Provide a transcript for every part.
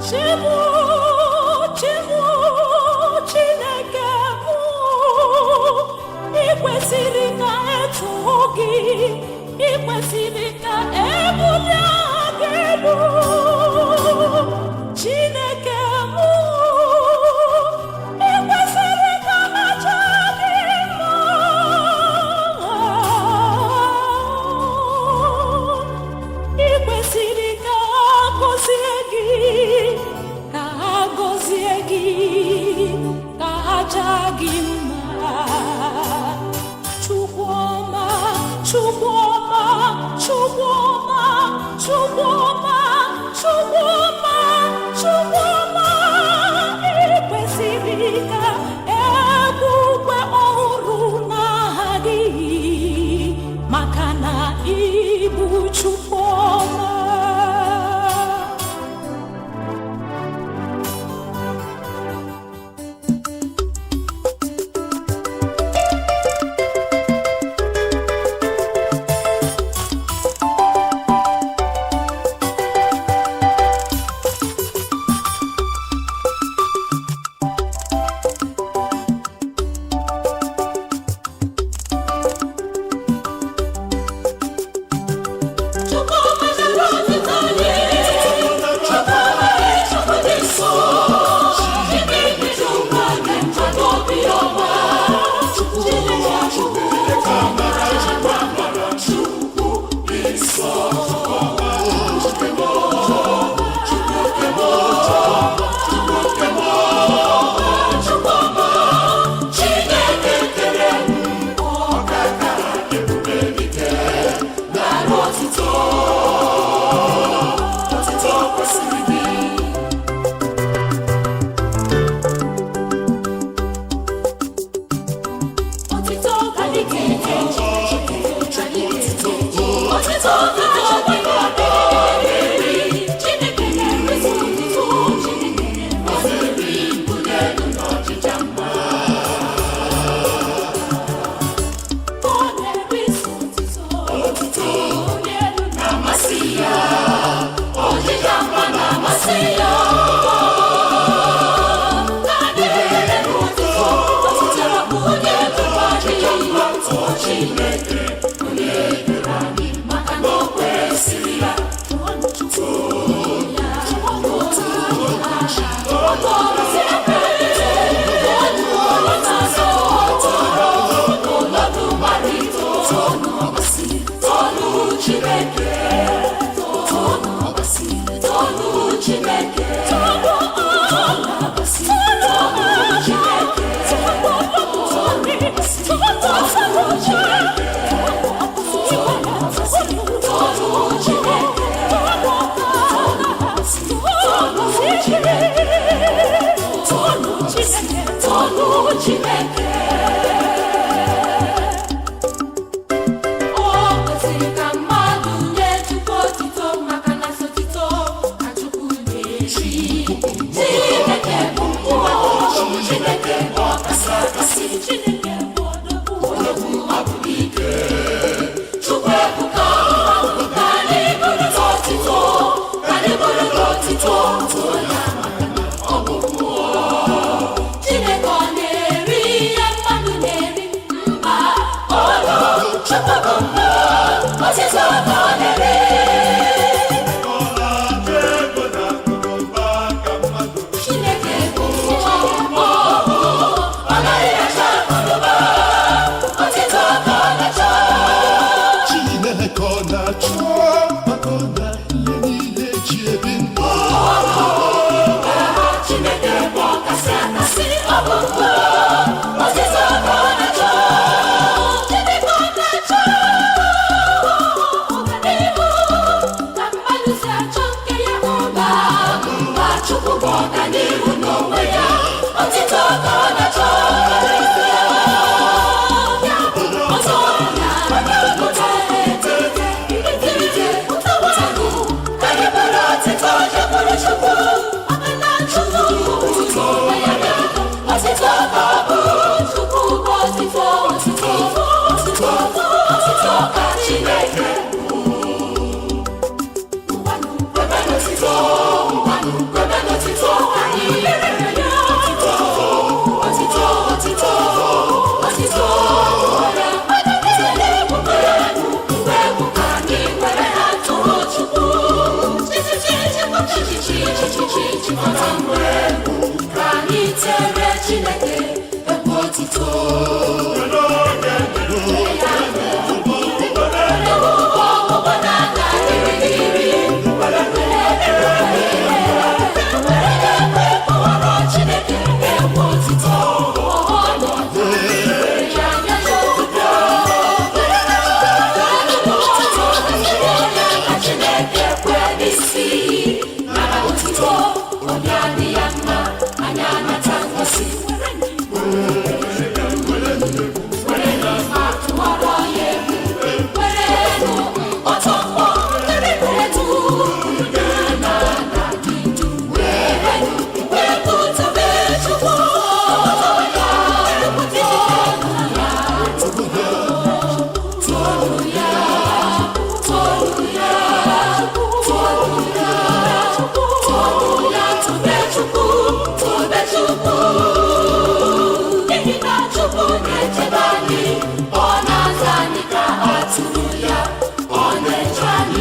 Chimu, Chimu, Chineke mụ, ị kwesịrị ka etoo gị, ị kwesịrị ka ebulie aha gị elu. Chineke mụ, ị kwesịrị ka aja gị mma. Ị kwesịrị ka a gọzie gị, ka a gọzie gị, ka a jaa gị mma. Chukwu ọma, Chukwu ọma, Chukwu ọma, Chukwu ọma, Chukwu ọma, Chukwu ọma, ị kwesịrị ka ekwe ọhụrụ n'aha gị, maka na ị bụ Chukwu ọma. Chukwu nara otito anyị. Chukwu Chukwu dị nsọ. Chineke Chukwu anyị nchado obi ọma. Chukwu Chukwu Chukwu dị nsọ. Chukwu ọma, Chineke kere ọkaka ebube dike nara otito. Otito kwesịrị gị. Otito ka dike, otito ka Chineke, Chineke na-erezi otito, Chineke na-erezi mbuli elu na ọchịcha mma. Ọ na-erezi otito, otito elu na-amasị ya, ọchịcha mma na-amasị ya. Chineke onye kere anyị maka na o kwesịrị ya. Chineke, tonu Abasi, tonu Chineke, tonu Abasi, tonu Chineke, tonu Abasi, tonu Chineke, tonu Abasi, tonu Chineke, tonu Abasi, tonu Chineke, tonu Chineke, tonu Chineke. O kwesịrị ka mmadụ nye Chukwu otito maka na sọ otito ka Chukwu na-eri. Chineke bụ mmụọ, Chineke bụ ọkasị akasị, Chineke bụ odogwu, odogwu ọ bụ ike. Chukwu ebuka, ka anyị bụrụ gị otito, ka anyị bụrụ gị otito, too ya maka na ọ bụ mmụọ. Chineke ọ na-eri ihe mmadụ na-eri? Mba, olu Chukwu bụ mmụọ, otito ka ọ na-eri. Ọ na-achọ ego na akụnụba ka mmadụ. Chineke bụ mmụọ, ọ naghị achọ akụnụba, otito ka ọ na-achọ. Chineke ọ na-achọ maka ọ na ihe niile ji ebi ndụ. Chineke bụ ọkasị akasị, ọ bụ mmụọ, otito ka ọ na-achọ. Chineke ọ na-achọ ọganihu ka mmadụ si achọ nke ya? Mba, mba, Chukwu bụ ọganihu n'onwe ya, otito ka ọ na-achọ. Ya bụ ọzọ ya, ụtọ,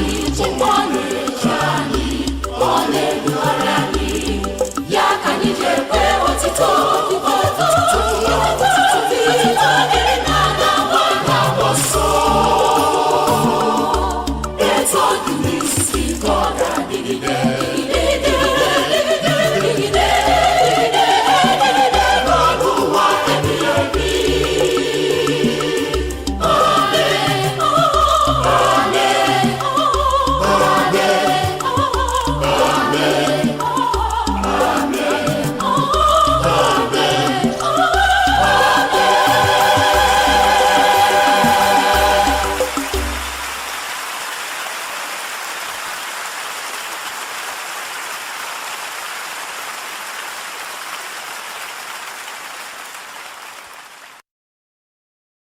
anyị, ọ na-eche anyị, ọ na-edugharị anyị. Ya ka anyị ji ekwe otito, otito, otito dịrị na na-agba na-agba ọsọ. Etu ọ dị n'isi ka ọ ga-adịgide.